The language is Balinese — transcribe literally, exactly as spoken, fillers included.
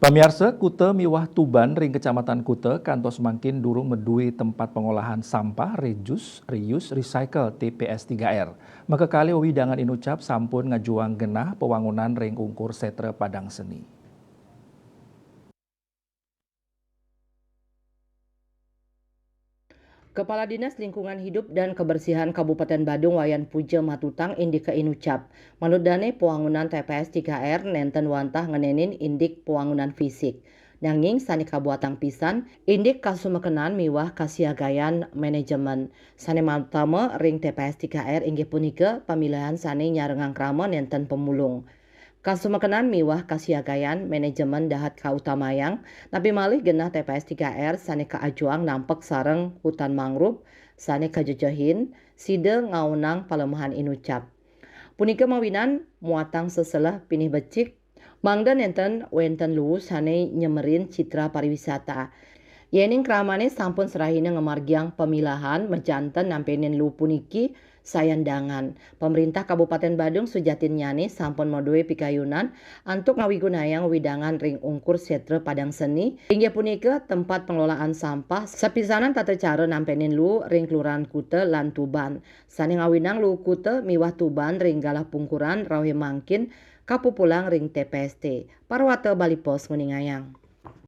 Pamiarsa, Kuta miwah Tuban ring Kecamatan Kuta kantos mangkin durung madué tempat pengolahan sampah reduce, reuse, recycle, T P S tiga R. Makakali wewidangan inucap sampun ngajuang genah pawangunan ring ungkur setra padang seni. Kepala Dinas Lingkungan Hidup dan Kebersihan Kabupaten Badung Wayan Puja matutang indik ka inucap. Manut dané, pawangunan T P S tiga R nénten wantah ngenénin indik pawangunan fisik. Nanging sané kabuatang pisan, indik kasumekenan miwah kasiagayan manajemen. Sané matama ring T P S tiga R inggih punika pamilahan sané nyarengang krama nénten pemulung. Kasumekenan miwah kasiagayan manajemen dahat kautamayang, napi malih genah T P S tiga R sané kaajuang nampek sareng hutan mangrove sané kajejehin, sida ngaonang palemahan inucap. Punika mawinan muatang seseleh pinih becik, mangda nénten wénten luu sané nyemerin citra pariwisata. Yéning kramané sampun serahina ngamargiang pamilahan majanten nampénin luu puniki, sayan dangan. Pamréntah Kabupatén Badung sujatinnyané sampun madué pikayunan antuk ngawigunayang wewidangan ring ungkur setra padang seni, inggih punika tempat pengelolaan sampah, sapisanan tata cara nampénin luu ring Kelurahan Kuta lan Tuban. Sané ngawinang luu Kuta miwah Tuban ring galah pungkuran rauhé mangkin kapupulang ring T P S T. Parwata Bali Post nguningayang.